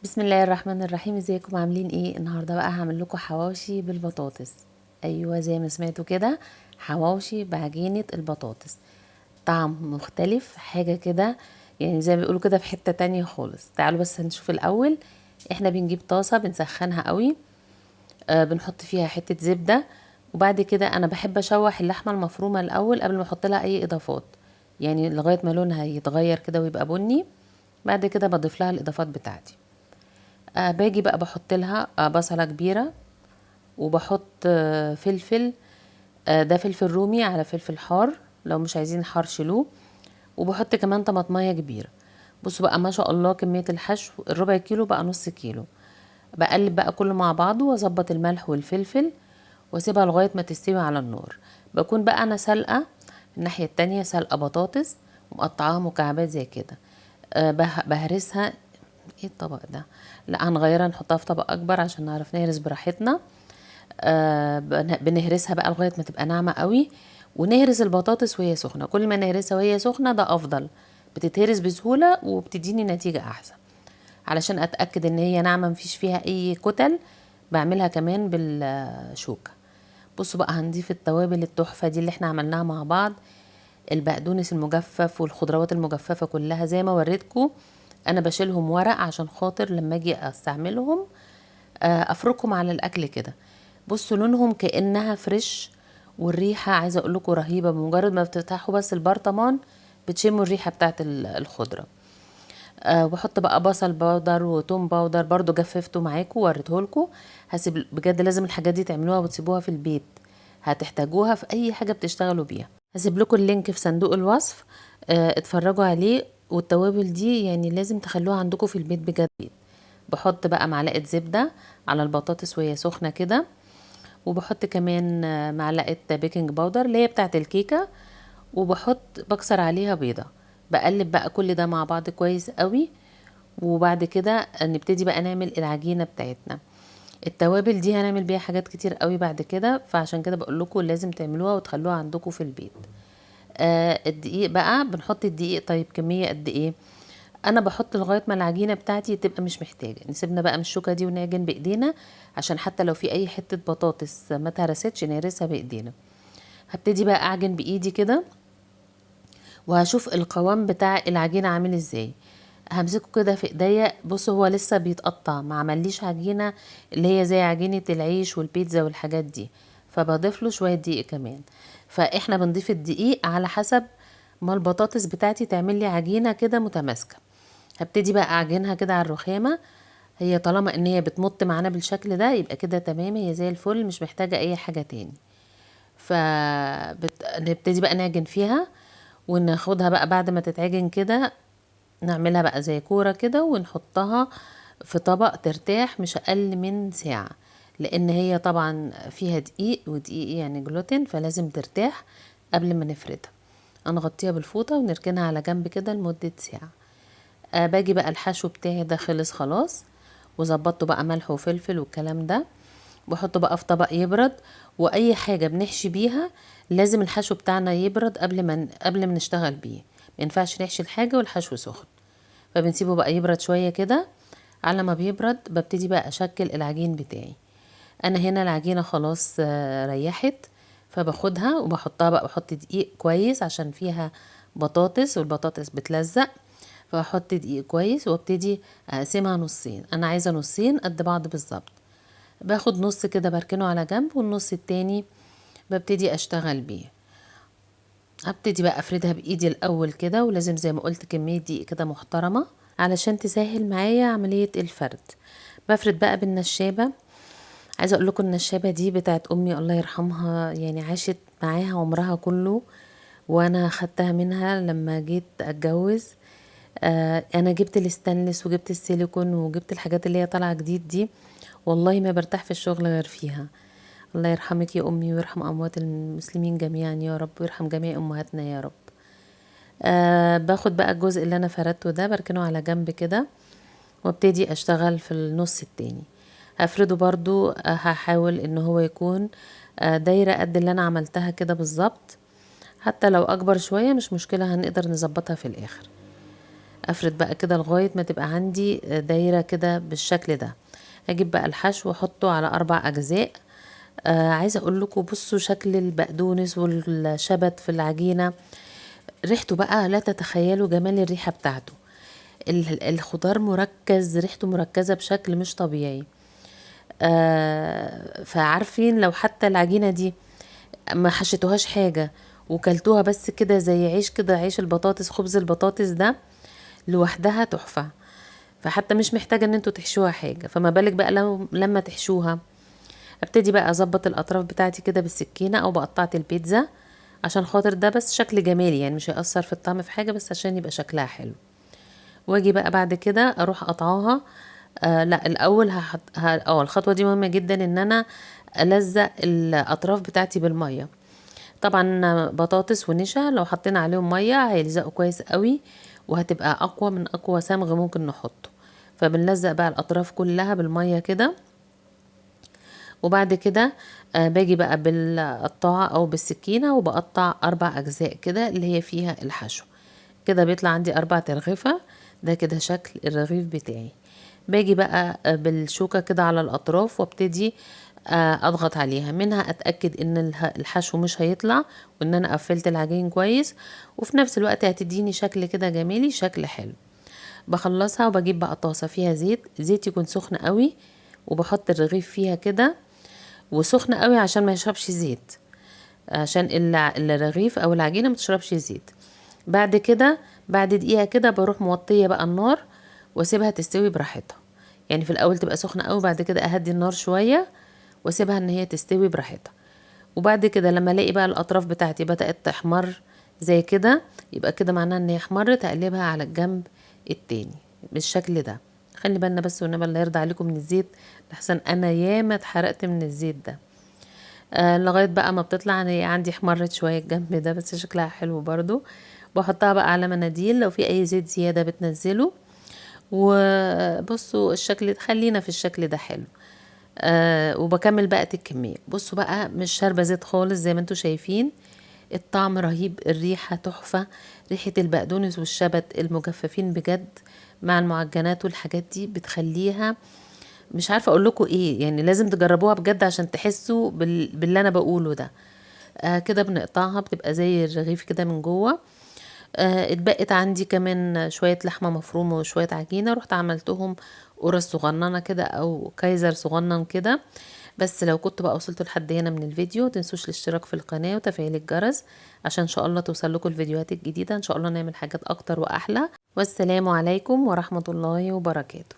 بسم الله الرحمن الرحيم. ازيكم عاملين ايه؟ النهارده بقى هعمل لكم حواوشي بالبطاطس. ايوه زي ما سمعتوا كده، حواوشي بعجينه البطاطس، طعم مختلف، حاجة كده يعني زي ما بيقولوا كده في حتة تانية خالص. تعالوا بس نشوف الاول. احنا بنجيب طاسه بنسخنها قوي، بنحط فيها حتة زبدة، وبعد كده انا بحب اشوح اللحمة المفرومه الاول قبل ما احط لها اي اضافات، يعني لغاية ما لونها يتغير كده ويبقى بني. بعد كده بضيف لها الاضافات بتاعتي. باجي بقى بحط لها بصله كبيرة، وبحط فلفل، ده فلفل رومي على فلفل حار، لو مش عايزين حار شيلوه، وبحط كمان طماطمايه كبيرة. بصوا بقى ما شاء الله كمية الحشو، الربع كيلو بقى نص كيلو. بقلب بقى كله مع بعضه واظبط الملح والفلفل واسيبها لغاية ما تستوي على النار. بكون بقى انا سلقه الناحية التانية، سلقه بطاطس ومقطعاها مكعبات زي كده، بهرسها. ايه الطبق ده؟ لا هنغيرها نحطها في طبق اكبر عشان نعرف نهرس براحتنا. بنهرسها بقى لغاية ما تبقى ناعمة قوي، ونهرس البطاطس وهي سخنة. كل ما نهرسها وهي سخنة ده افضل، بتتهرس بسهولة وبتديني نتيجة احسن. علشان اتاكد ان هي ناعمة مفيش فيها اي كتل، بعملها كمان بالشوكة. بصوا بقى هنضيف التوابل التحفة دي اللي احنا عملناها مع بعض، البقدونس المجفف والخضروات المجففه كلها زي ما وريتكم. انا بشيلهم ورق عشان خاطر لما اجي استعملهم، افركهم على الاكل كده. بصوا لونهم كانها فريش، والريحه عايزه اقول لكم رهيبة. بمجرد ما بتفتحوا بس البرطمان بتشموا الريحة بتاعت الخضرة. وبحط بقى بصل powder وتوم powder، برضو جففته معاكم ووريته لكم. هسيب بجد لازم الحاجات دي تعملوها وتسيبوها في البيت، هتحتاجوها في اي حاجة بتشتغلوا بيها. هسيب لكم ال link في صندوق الوصف، اتفرجوا عليه. والتوابل دي لازم تخلوها عندكم في البيت بجد. بحط بقى معلقه زبدة على البطاطس وهي سخنة كده، وبحط كمان معلقه baking powder اللي هي بتاعه الكيكه، وبحط بكسر عليها بيضة. بقلب بقى كل ده مع بعض كويس قوي، وبعد كده نبتدي بقى نعمل العجينة بتاعتنا. التوابل دي هنعمل بيها حاجات كتير قوي بعد كده، فعشان كده بقول لكم لازم تعملوها وتخلوها عندكم في البيت. الدقيق بقى بنحط الدقيق، طيب كمية قد ايه؟ انا بحط لغاية ما العجينة بتاعتي تبقى مش محتاجه. نسيبنا بقى من الشوكة دي ونعجن بايدينا، عشان حتى لو في اي حتة بطاطس ما اتهرستش نهرسها بايدينا. هبتدي بقى اعجن بايدي كده، وهشوف القوام بتاع العجينة عامل ازاي. همسكه كده في ايديا، بصوا هو لسه بيتقطع، ما عمليش عجينه اللي هي زي عجينه العيش والبيتزا والحاجات دي، فبضيف له شوية دقيق كمان. فاحنا بنضيف الدقيق على حسب ما البطاطس بتاعتي تعمل لي عجينه كده متماسكة. هبتدي بقى اعجنها كده على الرخامه. هي طالما ان هي بتمط معانا بالشكل ده يبقى كده تمام، هي زي الفل، مش محتاجه اي حاجة تاني. نبتدي بقى نعجن فيها، وناخدها بقى بعد ما تتعجن كده نعملها بقى زي كورة كده، ونحطها في طبق ترتاح مش أقل من ساعة، لأن هي طبعا فيها دقيق، ودقيق يعني جلوتين، فلازم ترتاح قبل ما نفردها. هنغطيها بالفوطة ونركنها على جنب كده لمدة ساعة. باجي بقى الحشو بتاعي ده خلص خلاص، وظبطته بقى ملح وفلفل والكلام ده، بحطه بقى في طبق يبرد. واي حاجة بنحشي بيها لازم الحشو بتاعنا يبرد قبل ما نشتغل بيه، ما ينفعش نحشي الحاجة والحشو سخن، فبنسيبه بقى يبرد شوية كده. على ما بيبرد ببتدي بقى اشكل العجين بتاعي. انا هنا العجينة خلاص، ريحت، فباخدها وبحطها بقى، بحط دقيق كويس عشان فيها بطاطس والبطاطس بتلزق، فبحط دقيق كويس وابتدي اقسمها نصين. انا عايزه نصين قد بعض بالظبط، باخد نص كده بركنه على جنب، والنص التاني ببتدي اشتغل بيه. هبتدي بقى افردها بايدي الاول كده، ولازم زي ما قلت كمية دقيق كده محترمه علشان تسهل معايا عملية الفرد. بفرد بقى بالنشابه. عايزه اقول لكم النشابه دي بتاعت امي الله يرحمها، عاشت معاها عمرها كله، وانا خدتها منها لما جيت اتجوز. انا جبت الستانلس وجبت السيليكون وجبت الحاجات اللي هي طالعه جديد دي، والله ما برتاح في الشغل غير فيها. الله يرحمك يا امي ويرحم اموات المسلمين جميعا يا رب، ويرحم جميع امهاتنا يا رب. باخد بقى الجزء اللي انا فردته ده بركنه على جنب كده، وابتدي اشتغل في النص التاني. هفرده برضو، هحاول ان هو يكون، دايرة قد اللي انا عملتها كده بالظبط، حتى لو اكبر شوية مش مشكلة، هنقدر نظبطها في الاخر. افرد بقى كده لغاية ما تبقى عندي دايرة كده بالشكل ده. اجيب بقى الحشو واحطه على 4 اجزاء. عايزة اقول لكم بصوا شكل البقدونس والشبت في العجينة، ريحته بقى لا تتخيلوا جمال الريحة بتاعته. الخضار مركز، ريحته مركزة بشكل مش طبيعي. فعارفين لو حتى العجينة دي ما حشيتوهاش حاجة وكلتوها بس كده زي عيش كده، عيش البطاطس، خبز البطاطس ده لوحدها تحفة. فحتى مش محتاجة ان انتوا تحشوها حاجة، فما بالك بقى لما تحشوها. ابتدي بقى اظبط الاطراف بتاعتي كده بالسكينة او بقطعة البيتزا، عشان خاطر ده بس شكل جمالي، يعني مش هيأثر في الطعم في حاجة، بس عشان يبقى شكلها حلو. واجي بقى بعد كده اروح قطعاها. لا الاول هحط، الخطوة دي مهمة جدا، ان انا الزق الاطراف بتاعتي بالمية. طبعا بطاطس ونشا لو حطينا عليهم مية هيلزقوا كويس قوي، وهتبقى اقوى من اقوى صمغ ممكن نحطه. فبنلزق بقى الاطراف كلها بالمية كده. وبعد كده، باجي بقى بالقطاعة او بالسكينة وبقطع 4 اجزاء كده اللي هي فيها الحشو. كده بيطلع عندي 4 ترغيفة. ده كده شكل الرغيف بتاعي. باجي بقى بالشوكة كده على الأطراف وابتدي، أضغط عليها، منها أتأكد إن الحشو مش هيطلع، وإن أنا قفلت العجين كويس، وفي نفس الوقت هتديني شكل كده جمالي، شكل حلو. بخلصها وبجيب بقى طاسة فيها زيت، زيت يكون سخن قوي، وبحط الرغيف فيها كده، وسخن قوي عشان ما يشربش زيت، عشان الرغيف أو العجينة ما تشربش زيت. بعد كده بعد دقيقة كده بروح موطية بقى النار واسيبها تستوي براحتها. يعني في الأول تبقى سخنة قوي، بعد كده أهدي النار شوية واسيبها إن هي تستوي براحتها. وبعد كده لما الاقي بقى الأطراف بتاعتي بدأت تحمر زي كده، يبقى كده معناها إن هي احمرت، هقلبها على الجنب التاني بالشكل ده. خلي بالنا بس والنبي الله يرضى عليكم من الزيت، لحسن أنا ياما اتحرقت من الزيت ده. لغاية بقى ما بتطلع هي عندي احمرت شوية الجنب ده، بس شكلها حلو برضو. بحطها بقى على مناديل، لو في أي زيت زيادة بتنزله. وبصوا الشكل، خلينا في الشكل ده حلو. وبكمل بقى الكمية. بصوا بقى مش شاربة زيت خالص زي ما انتوا شايفين، الطعم رهيب، الريحة تحفة، ريحة البقدونس والشبت المجففين بجد مع المعجنات والحاجات دي بتخليها مش عارفة اقول لكم ايه، لازم تجربوها بجد عشان تحسوا باللي انا بقوله ده. كده بنقطعها، بتبقى زي الرغيف كده من جوه. اتبقت عندي كمان شوية لحمة مفرومة وشوية عجينة، رحت عملتهم قرص صغننة كده او كايزر صغنن كده. بس لو كنتوا بقى وصلتوا لحد هنا من الفيديو، متنسوش الاشتراك في القناة وتفعيل الجرس عشان ان شاء الله توصل لكم الفيديوهات الجديدة. ان شاء الله نعمل حاجات اكتر واحلى. والسلام عليكم ورحمة الله وبركاته.